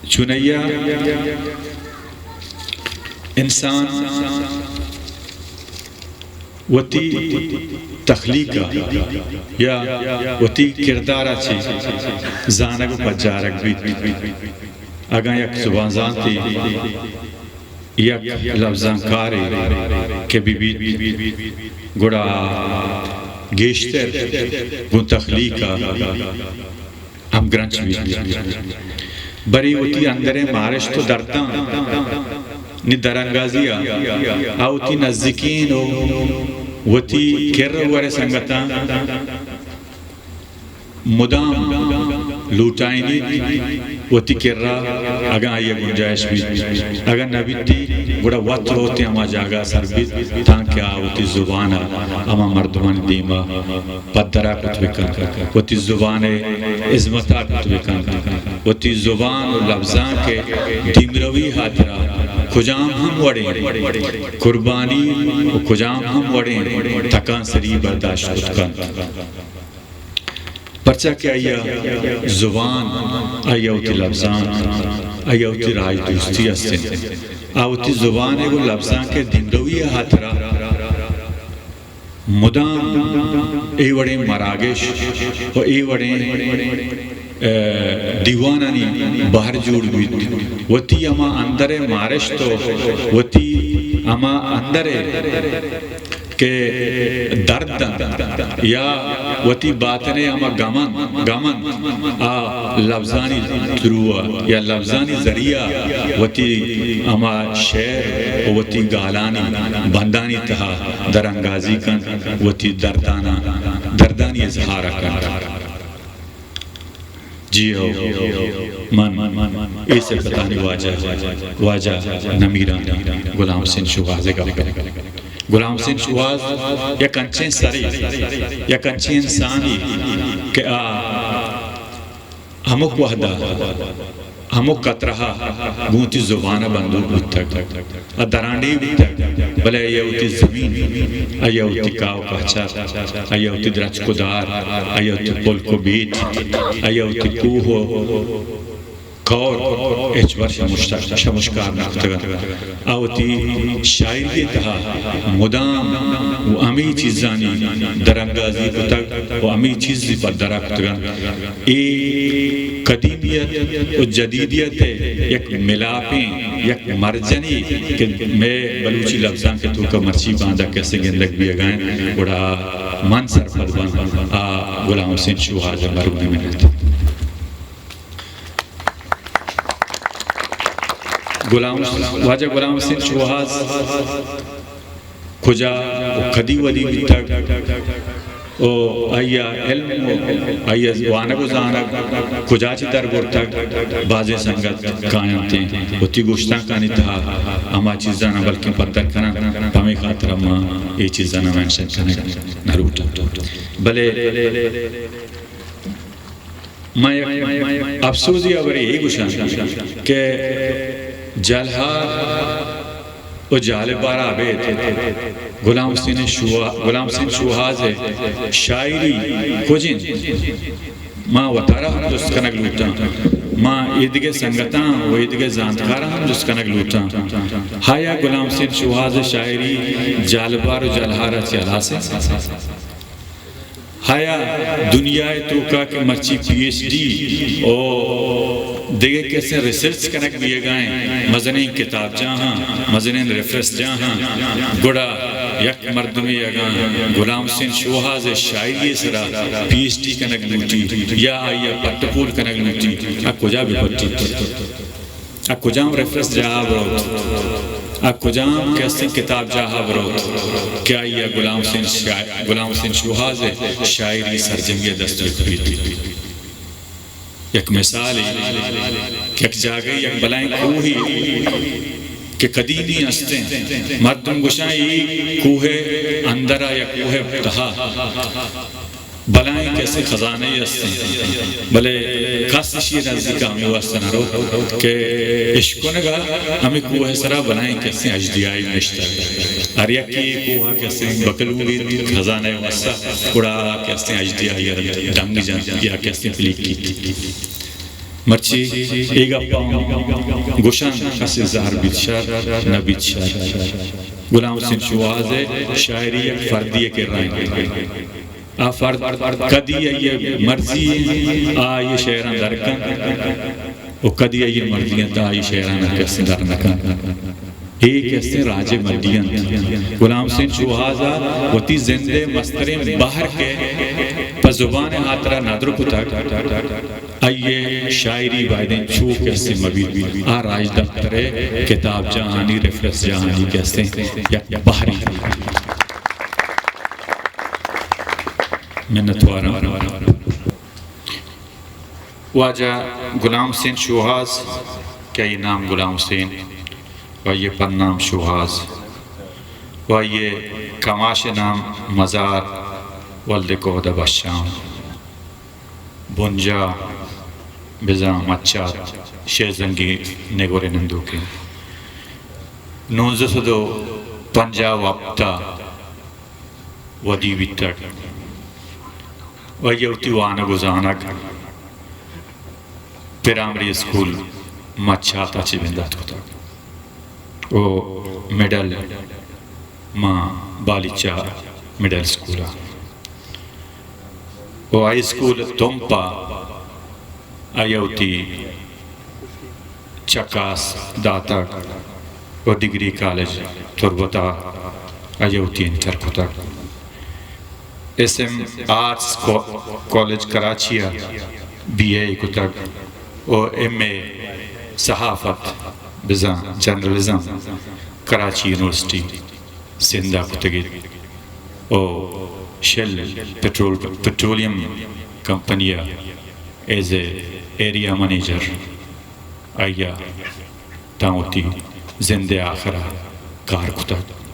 چونیا انسان وتی تخلیق ءَ یا وتی کردار ءَ چہ زانگ ءُ پجارگ بیت۔ اگاں یک زبان زانتے، یک لبزانکارے کہ بہ بیت، گڑا گیشتر گوں تخلیق ءَ ہمگرنچ بیت۔ برے وتی اندریں مارشت ءُ درداں نی درانگازی ءَ آ وتی نزیکیں ءُ وتی کر ءُ ور ءِ سنگتاں مدام لوٹائینیت وتی کر ءَ، اگاں آئی ءَ گنجائش بیت۔ اگاں نہ بیت، گڑا وت روت ءُ ہما جاگہ ءَ سر بیت تانکہ آ وتی زبان ءَ ہما مردمانی دیم ءَ پدر ءَ کت بہ کنت، وتی زبان ءِ ہزمت ءَ کت بہ کنت، وتی زبان ءُ لبزانک ءِ دیمروی ءِ ہاترا کجام ہم وڑیں قربانی ءُ کجام ہم وڑیں تکانسری برداشت کت کنت۔ پرچا کہ آئی ءِ زبان، آئی ءِ وتی لبزانک، آئی ءِ وتی راج دوستی است انت۔ آ وتی زبان ءُ لبزانک ءِ دیمروی ءِ ہاترا مدام اے وڑیں مراگش ءُ اے وڑیں، اے، دیوانانی بہر جوڑ بیت۔ وتی ہما اندر ءِ مارشت ءُ وتی ہما اندر ءِ کہ درد انت یا وتی باطن ءِ ہما گم انت، گم انت، آ لبزانی تھرو ءَ یا لبزانی ذریعہ ءَ وتی ہما شعر ءُ وتی گالانی بندانی تہا درانگازی کنت، وتی درداناں، دردانی اظہار ءَ کنت۔ جی ہو، من اے سرپدانی واجہ، واجہ نمیرانیں غلام حسین شوہاز ءِ گپ ءَ۔ غلام حسین شوہاز یک انچیں سرے، یک انچیں انسانے کہ آ ہمک وہد ءَ، ہمک قطرہ ءَ گوں وتی زبان ءَ بندوک بوتگ۔ آ درانڈیھ بوتگ، بلے آئی ءَ وتی زمین، آئی ءَ وتی کاہ ءُ کہچر، آئی ءَ وتی درچک ءُ دار، آئی ءَ وتی پلک ءُ بیت، آئی ءَ وتی کوہ ءُ کور ہچبر شمشت-، شمشکار نہ کتگ انت۔ آ وتی شاعری ءِ تہا مدام ءُ ہمے چیزانی درانگازی کتگ ءُ ہمے چیز پدر ءَ کتگ انت۔ اے قدیمیت ءُ جدیدیت ءِ یک ملاپیں، یک مرجنے کہ مئے بلوچی لبزانک ءِ توکا مرچی باندا کسے گندگ بیئگا انت، گڑا من سرپد باں آ غلام حسین شوہاز ءِ مرگ ءِ منت۔ غلام، واجہ غلام حسین شوہاز کجا ءُ کدی ودی بیتگ ءُ آئی ءِ علم ءُ آئی ءِ وانگ ءُ زانگ کجا چہ در برتگ، بازیں سنگت کاینت اَنت وتی گوشتانکانی تہا ہما چیزاں بلکیں پدر کن اَنت، پمے خاطر ءَ ما اے چیزاں مینشن کنگ نہ لوٹاں۔ بلے من یک افسوزی ہبرے اے گوشاں کہ جلہار ءُ جالبار ءَ ابید غلام حسین شوہا-، غلام حسین شوہاز ءِ شاعری کج اِنت، ما وتارا ہم جست کنگ لوٹاں، ما ایدگہ سنگتاں ءُ ایدگہ زانتکاراں ہم جست کنگ لوٹاں، آیا غلام حسین شوہاز ءِ شاعری جالبار ءُ جلہار ءَ چہ ہلاس اِنت؟ آیا دنیا ءِ توکا کہ مرچی پی ایچ ڈی ءُ دگہ کسے ریسرچ کنگ بیئگا اِنت، مزنیں کتابجاہاں، مزنیں ریفرنس جاہاں، گڑا یک مردمے اگاں غلام حسین شوہاز ءِ شاعری ءِ سرا پی ایچ ڈی کنگ لوٹی یا آئی ءَ پٹ ءُ پول کنگ لوٹی، آ کجا بہ پٹیت؟ آ کجام ریفرنس جاہ ءَ بروت؟ آ کجام کہ استیں کتاب جاہ ءَ بروت کہ آئی ءَ غلام حسین شا-، غلام حسین شوہاز ءِ شاعری سرجمی ءَ دست بہ کپیت؟ یک مثالے کہ یک جاگہے، یک بلائیں کوہے کہ قدیمی استیں، مردم گوشاں اے کوہ ءِ اندر ءَ یا کوہ ءِ تہا بلائیں کسے خزانہ ئے است اِنت، بلے کس ایشی ءِ نزیک ءَ ہمے واسطہ نہ روت کہ اشکنگ ءَ ہمے کوہ ءِ سرا بلائیں کسے اژدیاہے نشتگ۔ ہر یکے اے کوہ ءَ کسے بکلو بیت خزانہ ءِ واسطہ، گڑا آ کسے اژدیاہے ءَ ڈنگ جنت یا کسے پلیکی۔ مرچی اے گپ ءَ گوشاں، کسے زہر بیت شر، نہ بیت شر۔ غلام حسین شوہاز ءِ شاعری یک فردے ءِ کرا اِنت۔ آ فرد کدی آئی ءِ مرضی اِنت، آ آئی ءِ شعراں در کنت، ءُ کدی آئی ءِ مرضی اِنت، آ آئی ءِ شعراں در نہ کنت۔ اے کہ استیں راج ءِ مرگی اِنت۔ غلام حسین شوہاز ءَ وتی زند ءِ مستریں بہر کہ پہ زبان ءِ ہاترا ندر کتگ، آئی ءِ شاعری بائدیں چو کہ استیں مہ بیت، آ راجدپتر ءِ کتابجاہانی، ریفرنس جاہانی کہ استیں یک بہرے۔ منتواراں۔ واجہ غلام حسین شوہاز، کہ آئی ءِ نام غلام حسین ءُ آئی ءِ پدنام شوہاز ءُ آئی ءِ کماش ءِ نام مزار ولد گودہ بشام، بنجاہ بزاں مچات شیزنگی نگور ءِ نندوک اِنت۔ نوزدہ سد ءُ پنجاہ ءُ ہپت ءَ ودی بیتگ ءُ آئی ءَ وتی وانگ ءُ زانگ پرائمری اسکول مچات ءَ چہ بندات کتگ ءُ مڈل ماں بالیچہ مڈل اسکول ءَ ءُ ہائی اسکول تمپ ءَ آئی ءَ وتی چکاس داتگ ءُ ڈگری کالج تربت ءَ آئی ءَ وتی انٹر کتگ۔ ایس ایم آرٹس کو-، کالج کراچی ءَ بی اے کتگ ءُ ایم اے صحافت بزاں جرنلزم کراچی یونیورسٹی سندھ ءَ کتگ اَت ءُ شل پٹرول، پٹرولیم کمپنی ءَ ایز اے ایریا منیجر آئی ءَ تاں وتی زند ءِ آخر ءَ کار کتگ۔